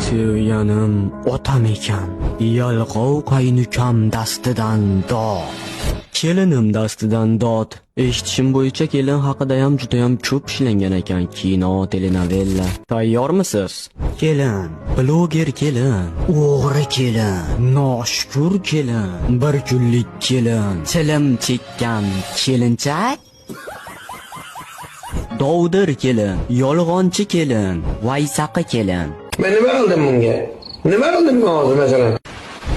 Sevganim otam ekan. Yalqov qaynukam dastidan dod. Kelinim dastidan dod. Eshitishim bo'yicha kelin haqidayam judayam ko'p ishlangan ekan kino, telenovella. Tayyormisiz? Kelin, bloger kelin, o'g'ri kelin, noshukur kelin, bir kunlik kelin, chilim chekkan kelinchak, dovdir kelin, yolg'onchi kelin, vaysaqi kelin. Men nima qildim bunga? Nima qildim men hozir masalan?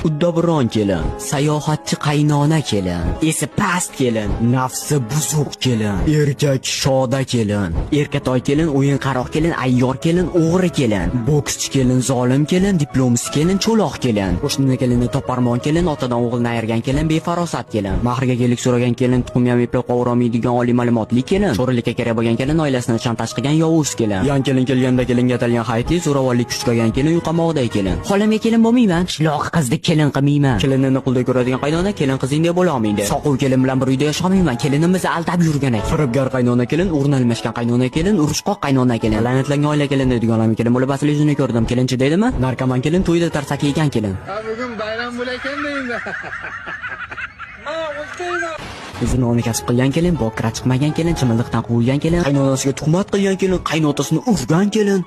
Uddaburon kelin, sayohatchi qaynona kelin, esi past kelin, nafsi buzuq kelin, erkak shoda kelin, erkatoy kelin, o'yinqaroq kelin, ayyor kelin, o'g'ri kelin, bokschi kelin, zolim kelin, diplomsiz kelin, cho'loq kelin, qo'shnini kelini toparmon kelin, otadan o'g'ilni ayirgan kelin, befarosat kelin, mahrga kelik so'ragan kelin, tuxum ham eplab qovurolmaydigan oliy ma'lumotli kelin, cho'rilikka kerak bo'lgan kelin, oilasini shantaj qilgan yovuz kelin, yan kelin kelganda kelinga atalgan hayitli, zo'ravonlik kuchgagan kelin, uy kelin. Xolamga kelin bo'lmayman, qishloq qizni kelin qilmayman. Kelinini qulday ko'radigan qaynona kelin qizing deb bo'lolmaydi. Soquv kelin bilan bir uyda yashamayman. Kelinimizni aldab yurgan ekan. Firibgar qaynona kelin, o'rni almashgan qaynona kelin, urushqoq qaynona kelin. La'natlangan oila kelin deydigan kelin bo'lib asli yuzini ko'rdim. Kelinchi deydimi? Narkoman kelin, to'yda tarsaki yegan kelin. Bugun bayram bo'lar deyman. Zinoni kasb qilgan kelin, bokira chiqmagan kelin, chimildiqdan quvilgan kelin, qaynonasiga tuhmat qilgan kelin, qaynotasini urgan kelin.